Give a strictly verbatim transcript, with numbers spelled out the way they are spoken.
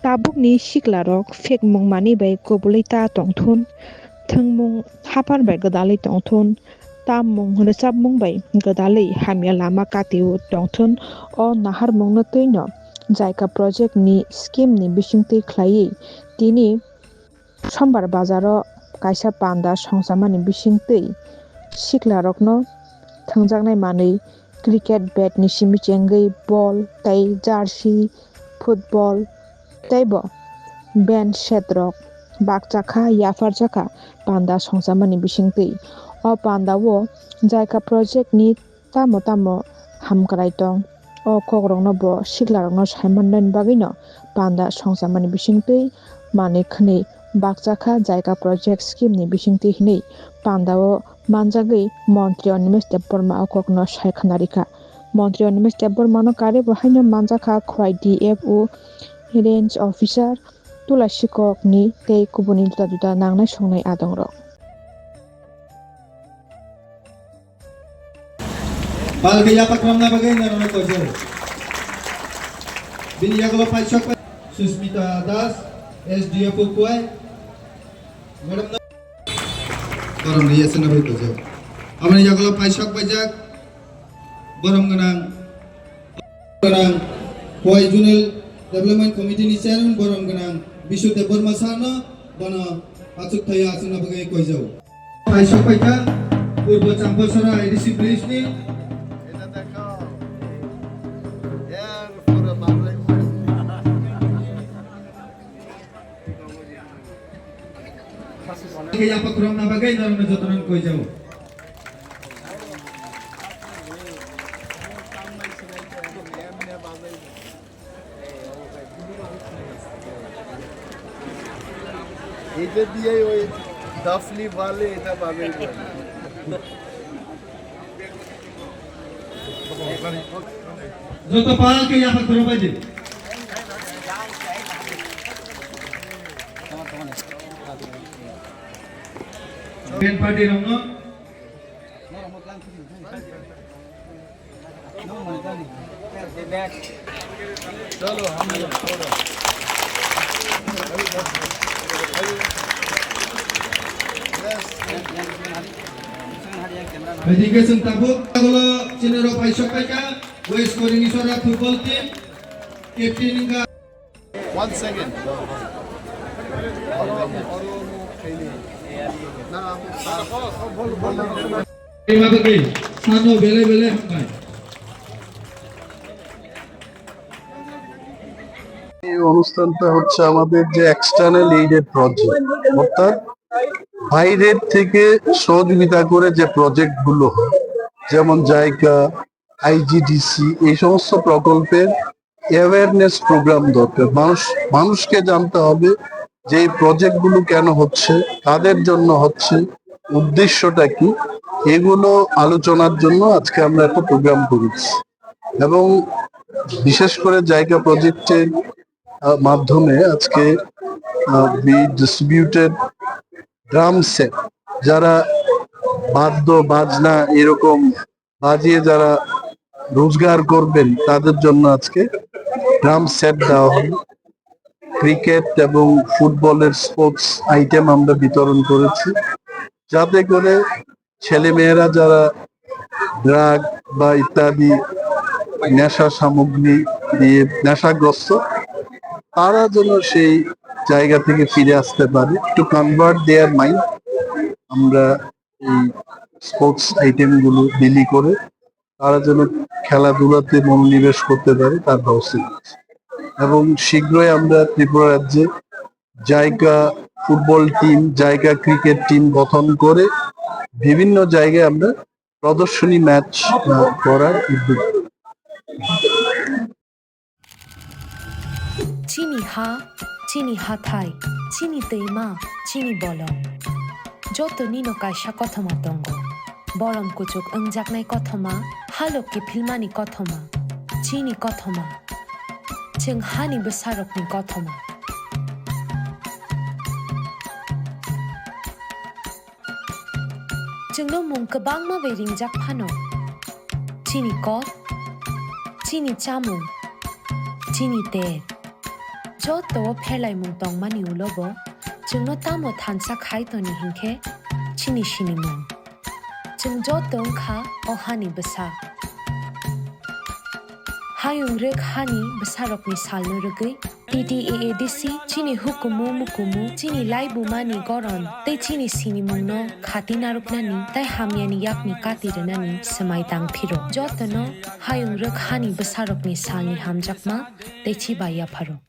Tabukni siklarok phekmung manwi bai kubulwi ta tongthun, thwngmung haphar bai gwdalwi tongthun, tammung rwchapmung bai gwdalwi hamya lama kati-o tongthun. O naharmungno twino JICA project ni scheme ni bisingtwi khlaiwi tini Sombar bazaro kaisa panda songchamani bisingtwi siklarokno thwngjaknai manwi cricket bat ni simi chengwi ball tei jersey, football tei bo bench set rok bakchakha, yapharjakha panda songchamani bisingtwi. O panda o JICA project ni tamo tamo hamkrai tong. O kokrokno bo siklarokno saimanani bagwino panda songchamani bisingtwi manwi khwnwi bakchakha JICA project scheme ni bisingtwi hinwi panda o manjagwi Montri Animesh Debbarma o kokno sai khwnarikha. Montri Animesh Debbarma no kare bo haino manjakha Khwai D F O range officer, tula sikok ni tei kubuni juda juda nangnai songnai adongrok. Pal khe yapha khorokna bagwi norokno koijak. Bini yagulo paisok pai Susmita Das, S D F O Khwai. Madam no borom ni yasana bai koijak. Aboni yagulo paisok paijak. Borom gwnang, gwnang Khwai Zonal Development Committee ni chairman borom gwnang Bishu Debbarma sir no bono achuk thaya achukna bagwi koijak. Paisok paikha Purbo Champhasara A D C village ni. Khe yapha khorokna bagwi norokno jotono koijak. এটা দিয়েই ওই দাফনি বালে এটা বাজাই করে। Joto pal khe yapha khorok bai di. Band party rokno. Bai di khe chwng tabuk. Tabuk chini rok paisok paikha. West Coordination football team captain wngkha. One second. এই অনুষ্ঠানটা হচ্ছে আমাদের যে এক্সটার্নাল এইডেড প্রজেক্ট, অর্থাৎ বাইরের থেকে সহযোগিতা করে যে প্রজেক্টগুলো হয়, যেমন জাইকা, আইজিডিসি, এই সমস্ত প্রকল্পের অ্যাওয়ারনেস প্রোগ্রাম দরকার। মানুষ, মানুষকে জানতে হবে যে এই প্রজেক্টগুলো কেন হচ্ছে, কাদের জন্য হচ্ছে, উদ্দেশ্যটা কি, এগুলো আলোচনার জন্য আজকে আমরা একটা প্রোগ্রাম করেছি। এবং বিশেষ করে জাইকা প্রজেক্টের, আহ, মাধ্যমে আজকে, আহ, we distributed drum set, যারা বাদ্য বাজনা এরকম বাজিয়ে যারা রোজগার করবেন, তাদের জন্য আজকে ড্রাম সেট দেওয়া হলো। ক্রিকেট এবং ফুটবলের স্পোর্টস আইটেম আমরা বিতরণ করেছি, যাতে করে ছেলেমেয়েরা যারা ড্রাগ বা ইত্যাদি নেশা সামগ্রী দিয়ে নেশাগ্রস্ত, তারা যেন সেই জায়গা থেকে ফিরে আসতে পারে, to convert their mind। আমরা এই স্পোর্টস আইটেমগুলো বিলি করে তারা যেন খেলাধুলাতে মনোনিবেশ করতে পারে, তার ব্যবস্থা করছি। এবং শীঘ্রই আমরা ত্রিপুরা রাজ্যে JICA football team, JICA cricket team গঠন করে বিভিন্ন জায়গায় আমরা প্রদর্শনী ম্যাচ, আহ, করার উদ্যোগ। Chini ha, chini hathai, chini twima, chini bolong. Joto nino kaisa kothoma tongo. Borom kuchuk wngjaknai kothoma, halok kiphilmani kothoma. Chini kothoma. Chwng hani bwsarokni kothoma. Chwngno mung kwbangma bai ringjak phano. Chini kok, chini chamung, chini ter. Joto o pherlaimung tongmani ulo bo chwngno tamo thansa khai toni hinkhe chini sinimung. Chwng joto wngkha o hani bwsa. Hayung rwk hani bwsarokni salno rwgwi T T A A D C chini hukumu mukumu, chini laibumani goron tei chini sinimungno khati narwknani tei hamyani yakni kati rwnani swmai tang phiro. Jotono hayung rwk hani bwsarokni salni hamjakma tei chiba yapharo.